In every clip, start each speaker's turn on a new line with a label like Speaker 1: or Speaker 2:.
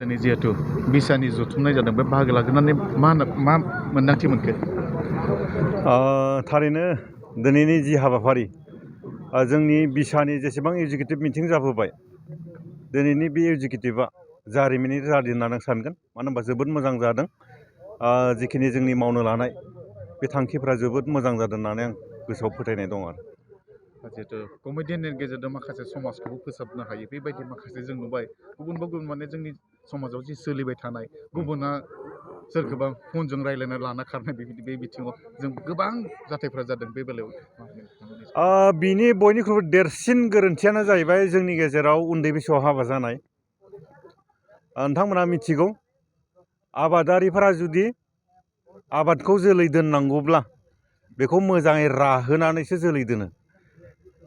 Speaker 1: दिनै जिहेतु बिसानि जथुमनाय जादों बे बाहागो लागोन मा मोन्दांथि मोनखो?
Speaker 2: थारैनो दिनैनि जि हाबाफारि जोंनि बिसानि जेसेबां एजुकेटिभ मिटिं जाबोबाय दिनैनि बे एजुकेटिभआ जारिमिनारि जादों होननानै आं सानगोन। मानो होनबा जोबोद मोजां जादों। जिखिनि जोंनि मावनो लानाय बे थांखिफ्रा जोबोद मोजां जादों होननानै आं गोसोआव फोथायनाय दं आरो।
Speaker 1: जिहेतु कमेडियाननि गेजेरजों माखासे समाजखौबो फोसाबनो हायो बेबायदि माखासे जों नुबाय गुबुन माने जोंनि समाजाव जि सोलिबाय थानाय गुबुना सोरखौबा फनजों रायज्लायना लाना खारनाय बे बिथिङाव जों गोबां जाथायफोरा जादों बे बेलायाव।
Speaker 2: बिनि बयनिख्रुइबो देरसिन गोरोन्थियानो जाहैबाय जोंनि गेजेराव उन्दै बैसोआव हाबा जानाय। नोंथांमोना मिथिगौ आबादारिफोरा जुदि आबादखौ जोलै दोननांगौब्ला बेखौ मोजाङै राहोनानैसो जोलै दोनो।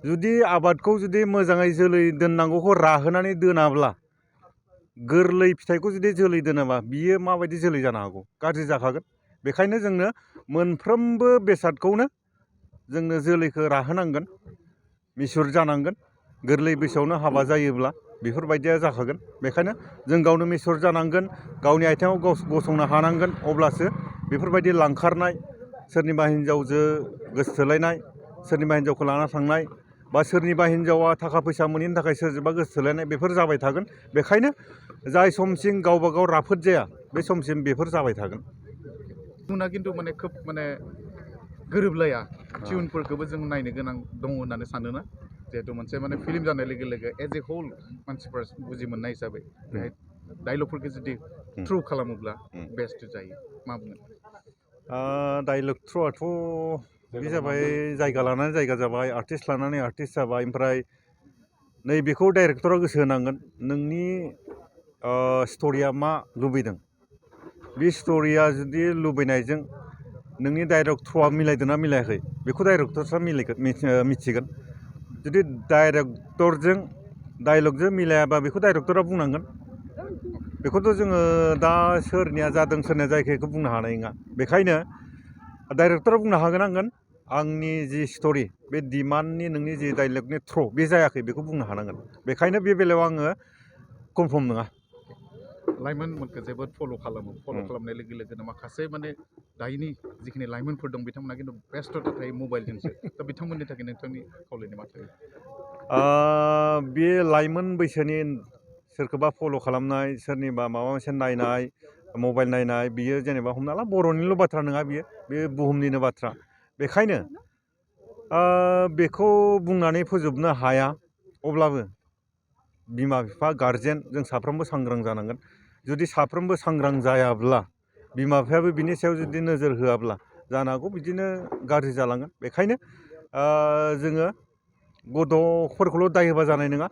Speaker 2: जुदि आबादखौ जुदि मोजाङै जोलै दोननांगौखौ राहोनानै दोनाब्ला गोरलै फिथाइखौ जुदि जोलै दोनाबा बियो माबायदि जोलै जानो हागौ? गाज्रि जाखागोन। बेखायनो जोंनो मोनफ्रोमबो बेसादखौनो जोंनो जोलैखौ राहोनांगोन, मिसुर जानांगोन। गोरलै बैसोआवनो हाबा जायोब्ला बेफोरबायदिया जाखागोन। बेखायनो जों गावनो मिसुर जानांगोन, गावनि आथिङाव गसंनो हानांगोन। अब्लासो बेफोरबायदि लांखारनाय, सोरनिबा हिन्जावजों गोसोथोलायनाय, सोरनिबा हिन्जावखौ लाना थांनाय, बा सोरनिबा हिन्जावा थाखा फैसा मोनैनि थाखाय सोरजोंबा गोसोथोलायनाय बेफोर जाबाय थागोन। बेखायनो जाय समसिम गावबा गाव राफोद जाया बे समसिम बेफोर जाबाय थागोन।
Speaker 1: उना खिन्थु माने खोब माने गोरोबलाया टिउनफोरखौबो जों नायनो गोनां दङ होननानै सानोना? जिहेतु मोनसे माने फिल्म जानाय लोगो लोगो एज ए होल मानसिफोरा बुजि मोननाय हिसाबै बेहाय डायलगफोरखौ जुदि थ्रु खालामोब्ला बेस्ट जायो। मा बुङो?
Speaker 2: डायलग थ्रुआथ' बे जाबाय जायगा लानानै जायगा जाबाय, आर्टिस्ट लानानै आर्टिस्ट जाबाय। ओमफ्राय नैबेखौ डाइरेक्टरा गोसो होनांगोन नोंनि स्ट'रिया मा लुबैदों। बे स्ट'रिया जुदि लुबैनायजों नोंनि डाइलग थ्रुआ मिलायदोंना मिलायाखै बेखौ डाइरेक्टरसो मिथिगोन। जुदि डाइरेक्टरजों डाइलगजों मिलायाबा बेखौ डाइरेक्टरा बुंनांगोन। बेखौथ' जोङो दा सोरनिया जादों सोरनिया जायाखै बेखौ बुंनो हानाय नङा। बेखायनो डाइरेक्टरा बुंनो हानांगोन आंनि जि स्ट'रि बे डिमान्डनि नोंनि जि डाइलगनि थ्रु बे जायाखै बेखौ बुंनो हानांगोन। बेखायनो बे बेलायाव आङो कनफार्म नङा।
Speaker 1: लाइमोनफोरखौ जोबोद फल' खालामनाय लोगो लोगोनो माखासे माने दायोनि जिखिनि लाइमोनफोर दं बिथांमोना खिन्थु बेस्थ'था थायो मबाइलजोंसो। दा बिथांमोननि थाखाय नोंथांनि खावलायनाय मा थायो?
Speaker 2: बे लाइमोन बैसोनि सोरखौबा फल' खालामनाय, सोरनिबा माबा मोनसे नायनाय, मबाइल नायनाय, बियो जेनेबा हमना ला बर'निल' बाथ्रा नङा, बे बुहुमनिनो बाथ्रा। बेखायनो बेखौ बुंनानै फोजोबनो हाया। अब्लाबो बिमा बिफा गारजेन जों साफ्रोमबो सांग्रां जानांगोन। जुदि साफ्रोमबो सांग्रां जायाब्ला बिमा बिफायाबो बिनि सायाव जुदि नोजोर होआब्ला जानो हागौ बिदिनो गाज्रि जालांगोन। बेखायनो जोङो गथ'फोरखौल' दाय होबा जानाय नङा।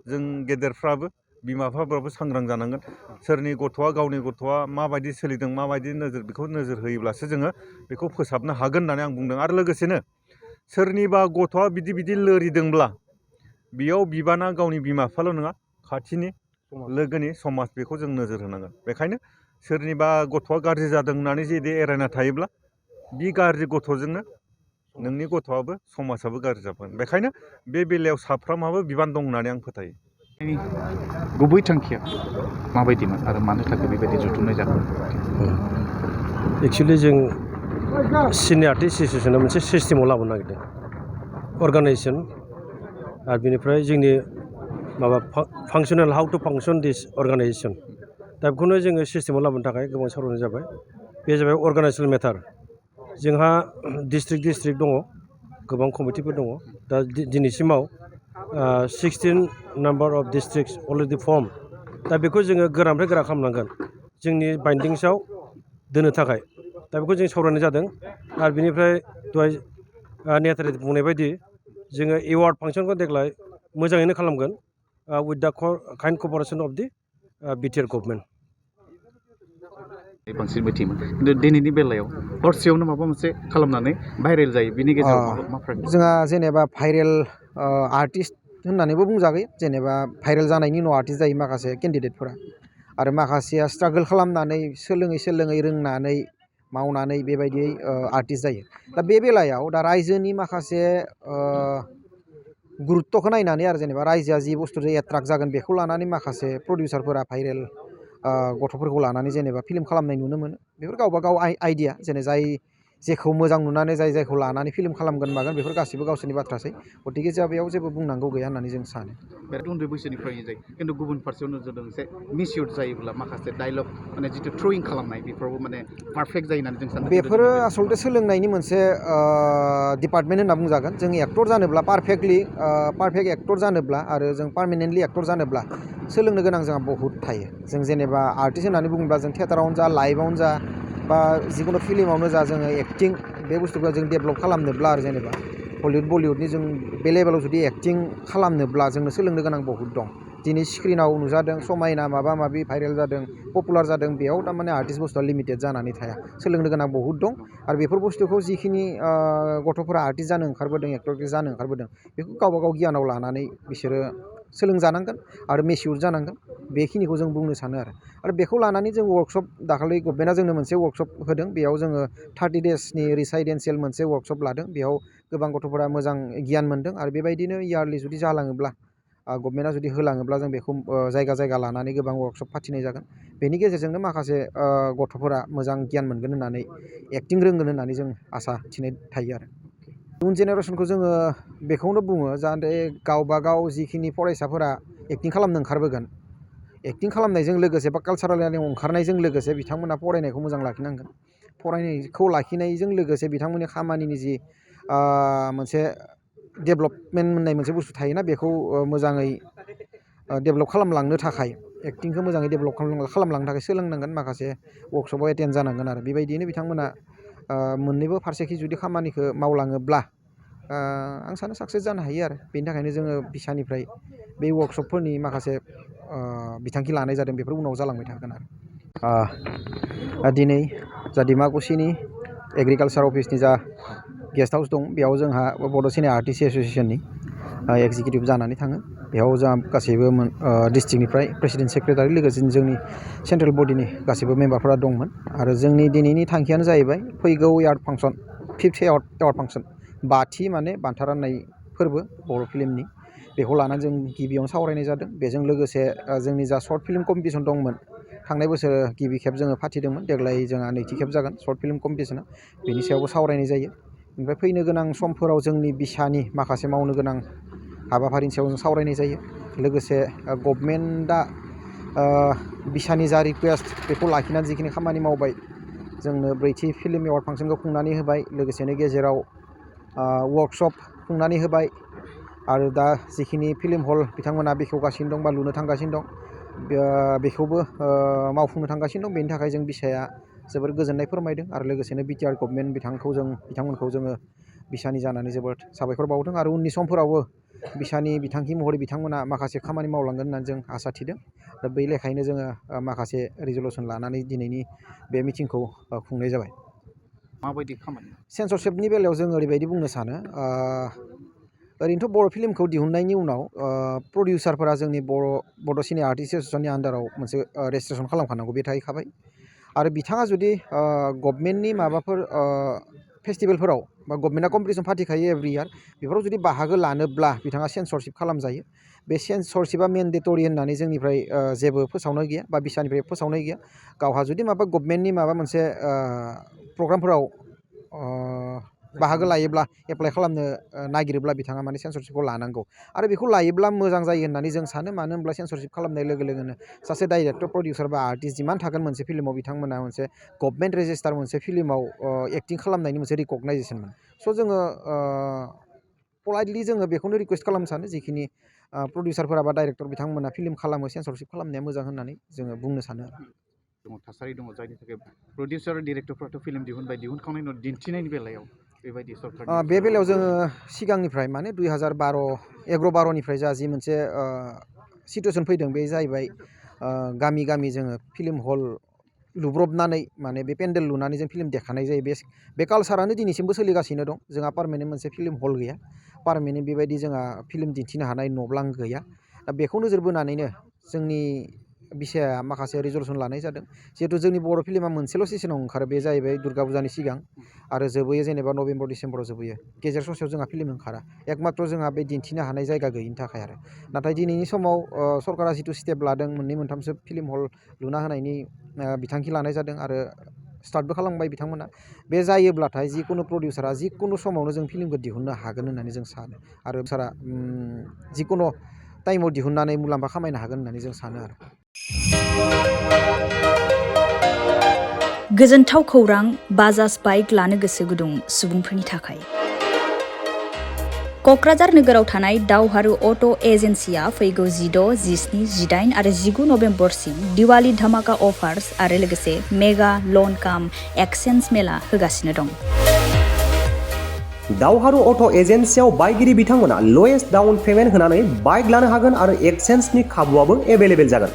Speaker 2: जों गेदेरफ्राबो बिमा बिफाफ्राबो सांग्रां जानांगोन। सोरनि गथ'आ गावनि गथ'आ माबायदि सोलिदों माबायदि बेखौ नोजोर होयोब्लासो जोङो बेखौ फोसाबनो हागोन होननानै आं बुंदों। आरो लोगोसेनो सोरनिबा गथ'आ बिदि लोरिदोंब्ला बेयाव बिबाना गावनि बिमा बिफाल' नङा, खाथिनि लोगोनि समाज बेखौ जों नोजोर होनांगोन। बेखायनो सोरनिबा गथ'आ गाज्रि जादों होननानै जुदि एरायना थायोब्ला बे गाज्रि गथ'जोंनो नोंनि गथ'आबो समाजाबो गाज्रि जागोन। बेखायनो बे बेलायाव साफ्रोमहाबो बिबान दं होननानै आं फोथायो।
Speaker 1: गुबै थांखिया माबायदिमोन आरो मानो थाखाय बेबायदि जथुमनाय जागोन?
Speaker 3: एक्सुवेलि जों सिनियर आर्टिस्ट एस'सियेसना मोनसे सिस्टेमाव लाबोनो नागिरदों अर्गानाइजेसन। आरो बेनिफ्राय जोंनि माबा फांसनेल हाउ टु फांसन दिस अर्गानाइजेसन। दा बेखौनो जोङो सिस्टेमाव लाबोनो थाखाय गोबां सावरायनाय जाबाय। बे जाबाय अर्गानाइजेसन मेटार। जोंहा डिस्ट्रिक्ट दङ, गोबां कमिटिफोर दङ। दा दिनैसिमाव 16 number of districts already form. दा बेखौ जोङो गोरानिफ्राय गोरा खालामनांगोन जोंनि बाइन्डिंसआव दोननो थाखाय। दा बेखौ जों सावरायनाय जादों। आरो बेनिफ्राय दहाय नेहाथारि बुंनाय बायदि जोङो एवार्ड फांसनखौ देग्लाय मोजाङैनो खालामगोन with the kind cooperation of the BTR government.
Speaker 1: बांसिन मिथियोमोन खिन्थु दिनैनि बेलायाव हरसेयावनो माबा मोनसे खालामनानै भाइरेल जायो, बिनि गेजेराव मा फाराग?
Speaker 4: जोंहा जेनेबा भाइरेल आर्टिस्ट होननानैबो बुंजागोन। जेनेबा भाइरेल जानायनि उनाव आर्टिस्ट जायो माखासे केन्डिडेटफोरा, आरो माखासेया स्ट्रागोल खालामनानै सोलोङै रोंनानै मावनानै बेबायदियै आर्टिस्ट जायो। दा बे बेलायाव दा रायजोनि माखासे गुरुत्त'खौ नायनानै आरो जेनेबा रायजोआ जि बुस्थुजों एट्राक्ट जागोन बेखौ लानानै माखासे प्रडिउसारफोरा भाइरेल गथ'फोरखौ लानानै जेनेबा फिल्म खालामनाय नुनो मोनो बेफोर गावबा गाव आइडिया जाय जेखौ मोजां नुनानै जायखौ लानानै फिल्म खालामगोन मागोन बेफोर गासिबो गावसोरनि बाथ्रासै गतिके जोंहा बेयाव जेबो बुंनांगौ गैया होननानै जों सानो
Speaker 1: बिराद उन्दै बैसोनिफ्रायनो जायो खिन्थु गुबुन फारसेयाव नोजोर होदों एसे मिसइउज जायोब्ला माखासे डायलग माने जिथु थ्रयिं खालामनाय बेफोरावबो माने पारफेक्ट जायो होननानै जों सानो
Speaker 4: बेफोरो आसलथे सोलोंनायनि मोनसे डिपार्टमेन्ट होनना बुंजागोन जों एक्टर जानोब्ला पारफेक्ट एक्टर जानोब्ला आरो जों पार्मानेन्टलि एक्टर जानोब्ला सोलोंनो गोनां जोंहा बहुद थायो जों जेनेबा आर्टिस्ट होननानै बुङोब्ला जों थियेटारावनो जा लाइभआवनो जा बा जिखुनु फिल्मावनो जा जोङो एक्टिं बे बुस्थुखौ जों डेभेलप खालामनोब्ला आरो जेनेबा हलिउड बलिउडनि जों बे लेभेलाव जुदि एक्टिं खालामनोब्ला जोंनो सोलोंनो गोनां बहुद दं दिनै स्क्रिनाव नुजादों समायना माबा माबि भाइरेल जादों पपुलार जादों बेयाव थारमाने आर्टिस्ट बुस्थुआ लिमिटेड जानानै थाया सोलोंनो गोनां बहुद दं आरो बेफोर बुस्थुखौ जिखिनि गथ'फोरा आर्टिस्ट जानो ओंखारबोदों एक्टर जानो ओंखारबोदों बेखौ गावबा गाव गियानाव लानानै बिसोरो सोलोंजानांगोन आरो मेचिउर जानांगोन बेखिनिखौ जों बुंनो सानो आरो बेखौ लानानै जों वार्कशप दाखालि गभर्नमेन्टआ जोंनो मोनसे वार्कशप होदों बेयाव जोङो 30 डेसनि रिसाइडेन्सियेल मोनसे वार्कशप लादों बेयाव गोबां गथ'फोरा मोजां गियान मोनदों आरो बेबायदिनो इयारलि जुदि जालाङोब्ला गभर्नमेन्टआ जुदि होलाङोब्ला जों बेखौ जायगा लानानै गोबां वार्कशप फाथिनाय जागोन बेनि गेजेरजोंनो माखासे गथ'फोरा मोजां गियान मोनगोन होननानै एक्टिं रोंगोन होननानै जों आसा थिनाय थायो आरो इयुन जेनेरेसनखौ जोङो बेखौनो बुङो जाहाथे गावबा गाव जिखिनि फरायसाफोरा एक्टिं खालामनो ओंखारबोगोन एक्टिं खालामनायजों लोगोसे बा कालसारेल लाइनाव ओंखारनायजों लोगोसे बिथांमोना फरायनायखौ मोजां लाखिनांगोन फरायनायखौ लाखिनायजों लोगोसे बिथांमोननि खामानिनि जि मोनसे डेभेलपमेन्ट होननाय मोनसे बुस्थु थायोना बेखौ मोजाङै डेभेलप खालामलांनो थाखाय एक्टिंखौ मोजाङै डेभेलप खालामलांनो थाखाय सोलोंनांगोन माखासे वार्कशपआव एटेन्ड जानांगोन आरो बेबायदियैनो बिथांमोना मोननैबो फारसेखि जुदि खामानिखौ मावलाङोब्ला आं सानो साक्सेस जानो हायो आरो बेनि थाखायनो जोङो बिसानिफ्राय बे वार्कशपफोरनि माखासे बिथांखि लानाय जादों बेफोर उनाव जालांबाय थागोन आरो दिनै जा डिमाकुसिनि एग्रिकालसार अफिसनि जा गेस्ट हाउस दं बेयाव जोंहा बड' सिने आर्टिस्ट एस'सियेसननि एक्जिकिउटिभ जानानै थाङो बेयाव जोंहा गासैबो डिस्ट्रिक्टनिफ्राय प्रेसिडेन्ट सेक्रेटारि लोगोसे जोंनि सेन्ट्रेल बडिनि गासैबो मेम्बारफोरा दंमोन आरो जोंनि दिनैनि थांखियानो जाहैबाय फैगौ award function 5th award function बाथि माने बान्था राननाय फोरबो बर' फिल्मनि बेखौ लानानै जों गिबियावनो सावरायनाय जादों बेजों लोगोसे जोंनि जा सर्ट फिल्म कम्पिटिसन दंमोन थांनाय बोसोर गिबि खेब जोङो फाथिदोंमोन देग्लाय जोंहा नैथि खेब जागोन सर्ट फिल्म कम्पिटिसना बेनि सायावबो सावरायनाय जायो ओमफ्राय फैनो गोनां समफोराव जोंनि बिसानि माखासे मावनो गोनां हाबाफारिनि सायाव जों सावरायनाय जायो लोगोसे गभर्नमेन्टआ बिसानि जा रिकुवेस्ट बेखौ लाखिनानै जिखिनि खामानि मावबाय जोंनो ब्रैथि फिल्म एवार्ड फांसनखौ खुंनानै होबाय लोगोसेनो गेजेराव वार्कशप खुंनानै होबाय आरो दा जिखिनि फिल्म हल बिथांमोना बेखेवगासिनो दं बा लुनो थांगासिनो दं बेखौबो मावफुंनो थांगासिनो दं बेनि थाखाय जों बिसाया जोबोर गोजोननाय फोरमायदों आरो लोगोसेनो बिटिआर गभर्नमेन्ट बिथांमोनखौ जोङो बिसानि जानानै जोबोद साबायखर बावदों आरो उननि समफोरावबो बिसानि बिथांखि महरै बिथांमोना माखासे खामानि मावलांगोन होननानै जों आसा थिदों दा बै लेखायैनो जोङो माखासे रिजलुसन लानानै दिनैनि बे मिटिंखौ खुंनाय जाबाय
Speaker 1: माबायदि खामानि
Speaker 4: सेन्सरशिपनि बेलायाव जों ओरैबायदि बुंनो सानो ओरैनोथ' बर' फिल्मखौ दिहुननायनि उनाव प्रडिउसारफोरा जोंनि बड' सिने आर्टिस्ट एस'सियेसननि आन्दाराव मोनसे रेजिस्ट्रेसन खालामखानांगौ बे थाहैखाबाय आरो बिथाङा जुदि गभर्नमेन्टनि माबाफोर फेस्टिभेलफोराव बा गभर्नमेन्टआ कम्पिटिसन फाथिखायो एभ्रि इयार बेफोराव जुदि बाहागो लानोब्ला बिथाङा सेन्सरशिप खालामजायो बे सेन्सरशिपआ मेन्डेटरि होननानै जोंनिफ्राय जेबो फोसावनाय गैया बा बिसानिफ्राय फोसावनाय गैया गावहा जुदि माबा गभर्नमेन्टनि माबा मोनसे प्रग्रामफोराव बाहागो लायोब्ला एप्लाइ खालामनो नागिरोब्ला बिथाङा माने सेन्सरशिपखौ लानांगौ आरो बेखौ लायोब्ला मोजां जायो होननानै जों सानो मानो होनब्ला सेन्सरशिप खालामनाय लोगो लोगोनो सासे डाइरेक्टर प्रडिउसार बा आर्टिस्ट जिमान थागोन मोनसे फिल्माव बिथांमोना मोनसे गभर्नमेन्ट रेजिस्टार मोनसे फिल्माव एक्टिं खालामनायनि मोनसे रिकगनाइजेसन मोनो स' जोङो पलाइटलि जोङो बेखौनो रिकुवेस्ट खालामनो सानो जिखिनि प्रडिउसारफोरा बा डाइरेक्टर बिथांमोना फिल्म खालामो सेन्सरशिप खालामनाया मोजां होननानै जोङो बुंनो सानो
Speaker 1: दङ थासारि दङ जायनि थाखाय प्रडिउसार डिरेक्टरफ्राथ' फिल्म दिहुनखांनायनि उनाव दिन्थिनायनि बेलायाव बेबायदि सरकार
Speaker 4: बे बेलायाव जोङो सिगांनिफ्राय माने 2011-12निफ्राय जा जि मोनसे सिटुवेसन फैदों बे जाहैबाय गामि गामि जोङो फिल्म हल लुब्रबनानै माने बे पेन्डेल लुनानै जों फिल्म देखानाय जायो बे कालसारानो दिनैसिमबो सोलिगासिनो दं जोंहा पार्मानेन्ट मोनसे फिल्म हल गैया पार्मानेन्ट बेबायदि जोंहा फिल्म दिन्थिनो हानाय न'ब्लां गैया दा बेखौ नोजोर बोनानैनो जोंनि BCAA माखासे रिजल्युसन लानाय जादों जिहेतु जोंनि बर' फिल्मा मोनसेल' सिजनाव ओंखारो बे जाहैबाय दुर्गा फुजानि सिगां आरो जोबोयो जेनेबा नभेम्बर डिसेम्बराव जोबोयो गेजेर ससेयाव जोंहा फिल्म ओंखारा एकमात्र जोंहा बे दिन्थिनो हानाय जायगा गैयिनि थाखाय आरो नाथाय दिनैनि समाव सरकारा जिथु स्टेप लादों मोननै मोनथामसो फिल्म हल लुना होनायनि बिथांखि लानाय जादों आरो स्टार्टबो खालामबाय बिथांमोना बे जायोब्लाथाय जिकुनु प्रडिउसारा जिकुनु समावनो जों फिल्मखौ दिहुननो हागोन होननानै जों सानो आरो सारा जिकुनु टाइमाव दिहुननानै मुलाम्फा खामायनो हागोन होननानै जों सानो आरो
Speaker 5: गोजोनथाव खौरां बाजाज बाइक लानो गोसो गुदुं सुबुंफोरनि थाखाय क'क्राझार नोगोराव थानाय दावहारु अट' एजेन्सिया फैगौ 16, 17, 18 आरो 19 नभेम्बरसिम दिवाली धामाका अफार्स आरो लोगोसे मेगा लन काम एक्सचेन्ज मेला होगासिनो दं।
Speaker 6: दावहारु अट' एजेन्सियाव बायगिरि बिथांमोना लवेस्ट डाउन पेमेन्ट होनानै बाइक लानो हागोन आरो एक्सचेन्जनि खाबुआबो एभेलेबेल जागोन।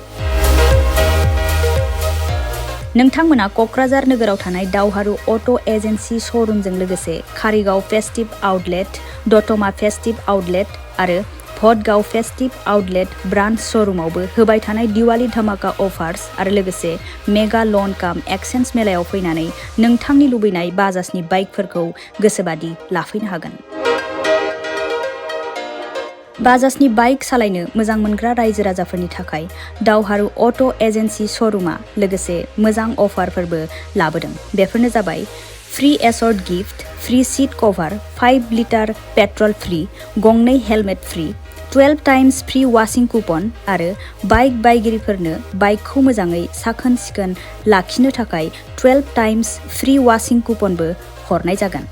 Speaker 5: नोंथांमोना क'क्राझार नोगोराव थानाय दावहारु अट' एजेन्सि श'रुमजों लोगोसे कारिगाव फेस्टिभ आउटलेट, दतमा फेस्टिभ आउटलेट आरो भटगाव फेस्टिभ आउटलेट ब्रान्च श'रुमावबो होबाय थानाय दिवाली धामाका अफार्स आरो लोगोसे मेगा लन काम एक्सचेन्ज मेलायाव फैनानै नोंथांनि लुबैनाय बाजाजनि बाइकफोरखौ गोसोबादि लाफैनो हागोन। बाजाजनि बाइक सालायनो मोजां मोनग्रा रायजो राजाफोरनि थाखाय दावहारु अट' एजेन्सि श'रुमा लोगोसे मोजां अफारफोरबो लाबोदों। बेफोरनो जाबाय free assured gift, free seat cover, 5 litre petrol free, गंनै helmet free, 12 times free washing coupon आरो बाइक बायगिरिफोरनो बाइकखौ मोजाङै साखोन सिखोन लाखिनो थाखाय 12 टाइम्स फ्री वाशिं कुपनबो हरनाय जागोन।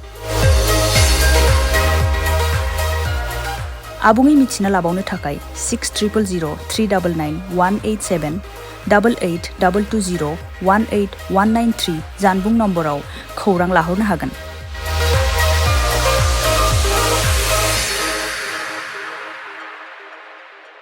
Speaker 5: आबुङै मिथिना लाबावनो थाखाय 6000 399 187 88 220 18193 जानबुं नम्बराव खौरां लाहरनो हागोन।